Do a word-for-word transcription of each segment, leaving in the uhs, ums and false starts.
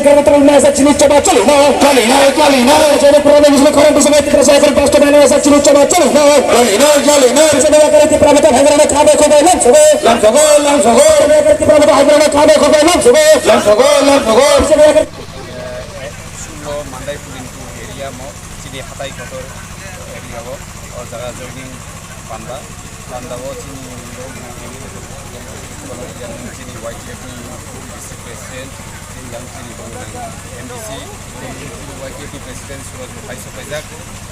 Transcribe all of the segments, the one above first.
Kerala Tribal Mesa chini choba choli no. Choli no, choli no. Jodi Kerala Muslim Koran Muslim Kerala Cycle Pastor Mesa chini choba choli no. Choli no, choli no. Jodi Kerala Tribal Mesa Haidrana Kabe Kobe Lam Sogo. Lam Sogo, Lam Sogo. Jodi Kerala Tribal Mesa Haidrana Kabe Kobe Lam Sogo. Lam Sogo, Lam Sogo. Jodi Kerala Sulo Mandai Pulintu area mo chini hatai kotor area o, o jaga joining panda, panda o chini rok yang chini Y K P district president, chini yang chini bongni M D C, chini Y K P president Suraj Bhai sopaijak.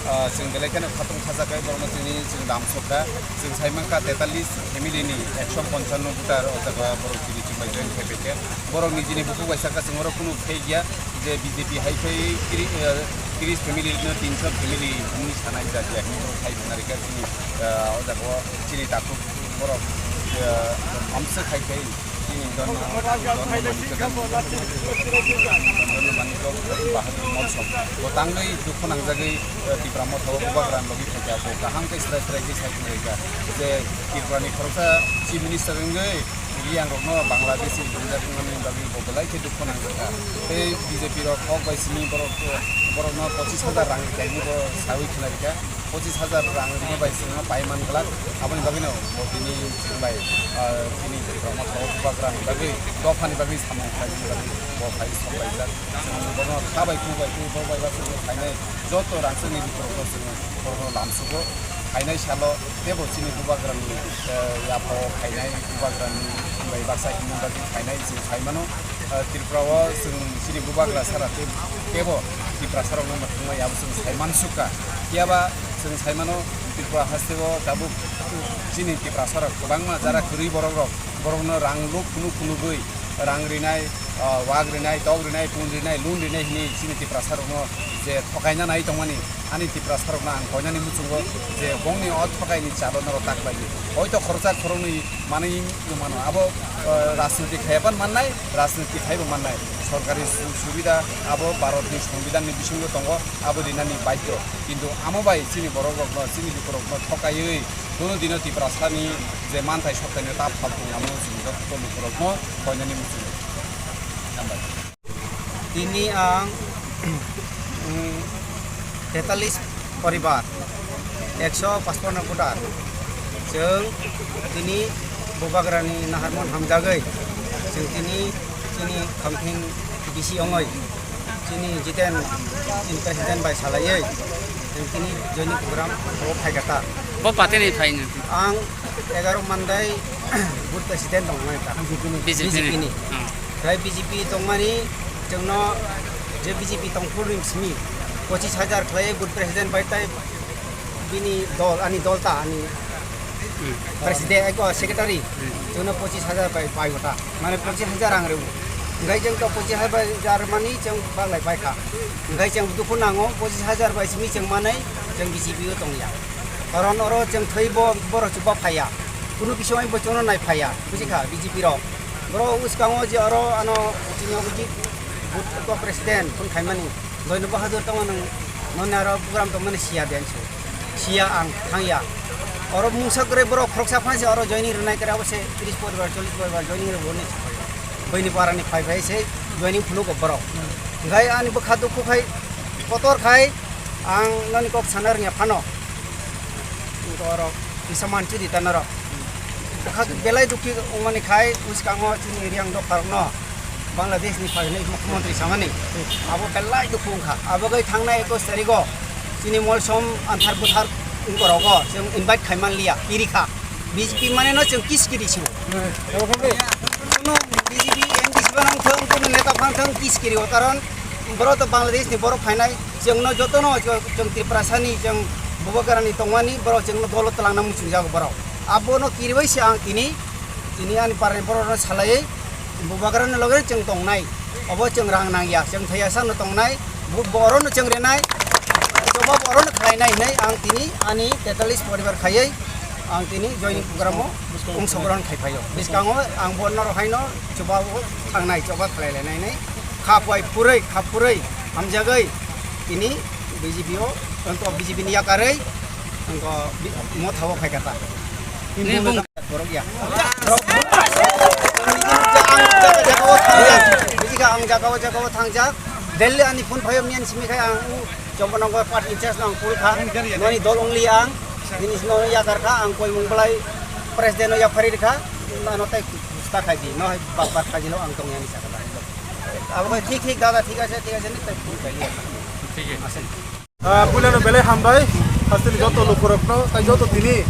Ah, chwng belai kheno khatung khajakai borokno chini chwng lam sokha. Chwng sai mankha tetallis family ni ekso ponchanno voter o jaga borok chini chwng bai join khai paikha. Borok nijini bukhuk bai sakha chwng oro kunu fake ya. Je B J P hai khai tiri-, eh, tris family no tinso family hwnwi sanai ja je hwnwi borok khai khna rikha chini, eh, o jaga o chini takhuk borok, eh, amsa khai khai chini don, don, don manikjak Bahadur Molsom bo tangwi dukhu nangjagwi, eh, Tipra Motha o bubagra logi phaikha bo kaham khe srai srai khe sai khna rikha je Tripura ni khoroksa Chief Minister wngwi Liang rokno Bangladeshi ringjak wngmani bagwi bo belai khe dukhu nangjakha. Tei B J P rok kok bai simi borok, borokno pochis hajar rang rikha hinwi bo saui khna rikha. Pochis hajar rang rima bai chwngno pai man glak. Aboni bagwino bo tini chwng bai, ah, tini Tripura Motha o bubagra ni bagwi, dopha ni bagwi samung khlaimani bagwi bo phai sok laijak. Chwng bono kha bai khu bai khu bo bai ba chwngno khainai joto rangchakni bikorokno chwng borokno lamsugo. Khainai salo teibo chini bubagrani, eh, yapha o khainai bubagrani bai baksa himna bagwi khainai chwng sai mano. Eh, Tripura o chwng chini bubagra sara tei, teibo Tiprasa rokno mwthangmani abo chwng sai mansukha. Phiyaba chwng sai mano Tripura haste o tabuk chini Tiprasa rok kwbangma jara kwrwi borok rok, borokno rang luk phunuk phunugwi rang rinai, ah, wak rinai, tok rinai, pun rinai, loan rinai hwnwi chini Tiprasa rokno je thokaina nai tongmani, ani Tiprasa rokno ang koinani muchungo je bongni o thokaini chalo norok tak bai di. Hoito khoroksa khoroknwi manwi mano, abo, ah, rajniti khaiya ban mannai, rajniti khaibo mannai. Sorkari su-, subida abo Bharatni Songbidanni bisingo tongo, abo rinani baidhyo. Kintu amo bai chini borok rokno, chini lukurokno thokaiwi kuno dino Tiprasani je manthai soktaino ta phaltung amo chini joto lukurokno koinani muchungo. Hambai. Tini ang, mm, tetallis poribar, ekso pachpanno voter. Chwng tini bubagrani naharmon hamjagwi, chwng tini chini khamthing bisi ongoi, chini Jiten, chini president bai salaiwi, chwng tini joining program o phaikha ta. Bo patini phaino? Ang egaro Mandai booth president tongnai ta. B J P ni. B J P ni. Hmm. Tei B J P tongmani chwngno je B J P tongphuru ni simi pochis hajar khlai booth president bai tai bini dol, ani dol ta, ani president, eko secretary, chwngno pochis hajar bai, bai ta. Mane pochis hajar rang rw. Hwnkhe chwng to pochis hajar mani chwng baglai bai kha. Hwnkhe chwng dukhu nango, pochis hajar bai simi chwng manai, chwng B J P o tongya. Karon oro chwng thwi bo, borok chuba phaiya. Kunu bisingbai bo chwngno nai phaiya, buji kha B J P rok. Borok uskango je oro ano chini obo je booth president phone khaimani. Doino Bahadur tongma nwng noni aro program tongmani siya de ansu. Siya ang thangya. Oro mungsa kwrwi borok khoroksa phansi oro joining rwnai kwrwi abo se tris poribar, chollish poribar joining rwnai. Buini parani phai phai se joining phunukgo borok. Hwnkhe ani bwkha dukhu khai kotor khai ang noni kok sana rwngya phano. Borok kisa manchudi ta norok. Bwkha belai dukhi wngmani khai bwskango chini Riang dopharokno Bangladesh ni phainai mukhyamantri samani. Abo belai dukhu wngkha. Abo bai thangnai ekus tarigo chini Molsom anthar buthar wngkorogo chwng invite khai manliya, kiri kha. B J P mane no chwng kis kiri sio. Kuno B J P, M D C ba nang thang, kuno neta phang thang kis kiri o, karon borok to Bangladesh ni borok phainai, chwng no joto no chwng Tiprasa ni chwng bubagra ni tongmani borok chwng no dolo twlang na muchung jago borok. Abo no kiri bai se ang tini, tini ani parni borok no salai bubagra ni loge chwng tongnai. Obo chwng rang nangya, chwng thaiya sano tongnai, bo-, bo orono chwng renai, joba bo orono khlainai hinwi ang tini ani tetallis poribar khaiwi ang tini joining program o ongsogrohon khai phaio. Bwskango ang bo norok haino choba o thangnai, choba khlai lainai hinwi kha phuai phurwi, kha phurwi hamjagwi tini B J P o, B J P ni yakarwi Ang ko bi-, mo thawo khai kata. Ni bung- Borok ya. Borok ang jaga jaga o thangya. Bisi kha Ang jagao jagao thangjak, daily ani phone phaio miyan simi khai ang u Chomponongor party in charge no ang call kha, noni dol ongli ang, nini sino yakar kha, ang koi mung belai president no yaphari kha, ano tai kusta khai di, no hai bak bak khai di no ang tong yani sakha. Abo thik thik dada thik ase, thik ase ni tai phone khai di. Thik ase. Ah, puilano belai hambai, hasteni joto lukurokno, tai joto tini,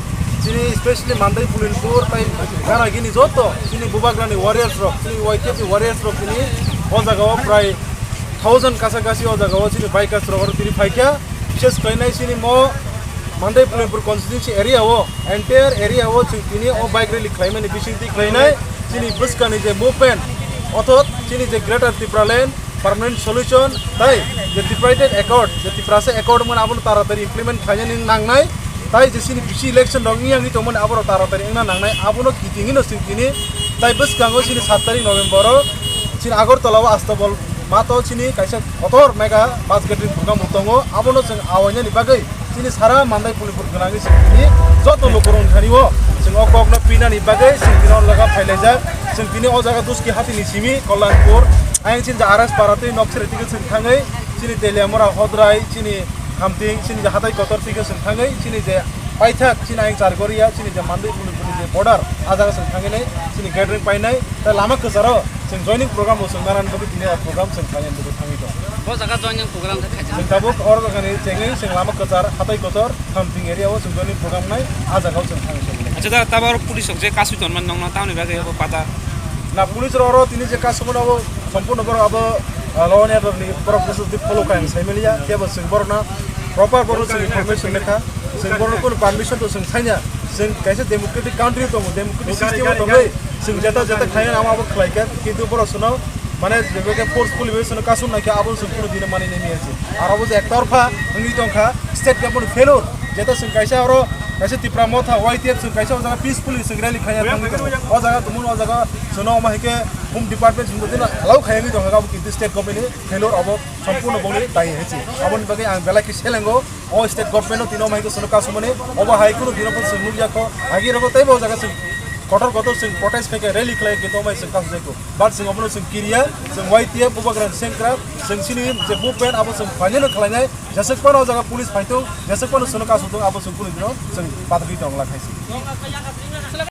chini specially Mandai Pulinpur, tai Ganagini joto, chini bubagrani warriors rok, chini Y T F ni warriors rok tini, o jaga o prai thousand kasa kasi o jaga o chini bikers rok oro tini phaikha, bises khlainai chini mo Mandai Pulinpur constituency area o, entire area o chwng tini o bike rally khlaimani bisingtwi khlainai, chini bwskani je movement, othot chini je Greater Tipraland, permanent solution, tai je tripartite accord, je Tiprasa accord mano abono taratari implement khainani nangnai, tai je chini bisi election rok wngya wngwi tongmani aborok taratari wngna nangnai, abono kitingino chwng tini tai bwskango chini sat tarik November o chini Agartala o Astabol mato chini kaisa kotor mega bus gathering program bo tongo, abono chwng awainani bagwi chini sara Mandai Pulinpur gwnangwi chwng tini joto lukurokni thani o chwng o kokno pinani bagwi chwng tini o jaga phailaijak. Chwng tini o jaga Duski hatini simi Kollanpur, ayang chini R S Para tei Nokseri tike chwng thangwi chini Teliamura Hodrai, chini Hamting, chini je hatai kotor tike chwng thangwi chini je paithak chini ayang Chargoria, chini je Mandai Pulinpurni je border, a jaga chwng thangwi nai chini gathering painai, tei lama kwcharo chwng joining program bo chwng nanani bagwi tini o program chwng khainani bagwi thangwi tongo. Bo jaga joining program khe khaijak. Chwng tabuk oro jagani chengwi chwng lama kwchar, hatai kotor, Hamting area o chwng joining program nai, a jaga o chwng thangwi tongo. Acha, da, tabo oro police rok je kasui tonmani nongno tamoni bagwi abo pata. Na police rok oro tini je kasumano abo sompurno borok abo, ah, law and order ni borok bwswk twi follow khainani saimaliya, kebo chwng borokno proper borok chwng information lekha, chwng borokno kono permission to chwng saina, chwng kaisa democratic country tongo, democratic system o tongwi chwng jeta jeta khaina amo abo khlaikha, kintu borok chwngno mane jebeke forcefully bai chwngno kasum naikha, abo chwng kono dino mani nini ase. Aro bo je ektorpha wngwi tongkha, state government failure, jeta chwng kaisa oro kaisa Tipra Motha Y T F chwng kaisa o jaga peacefully chwng rally khaina thangwi tongo. O jaga tumung o jaga chwngno omo hai khe Home Department chwngno dino allow khaiwi tongkha, abo kintu state government ni failure abo sompurno bongni dai hai se. Aboni bagwi ang belai khe selengo, o state government no tino mai ko sono kasumani, obo hai kunu dino ko sung nukya ko, agi rogo tei bo jaga sung kotor kotor sung protest khai khai rally khlai ke to mai sung kasu jai ko. But sung obono sung kiriya, sung Y T F bubagra sengkra, sung sini je movement abo sung final khlainai, jasuk pano jaga police phaitong, jasuk pano sono kasu tong abo sung kunu dino sung patri tong la khaisi.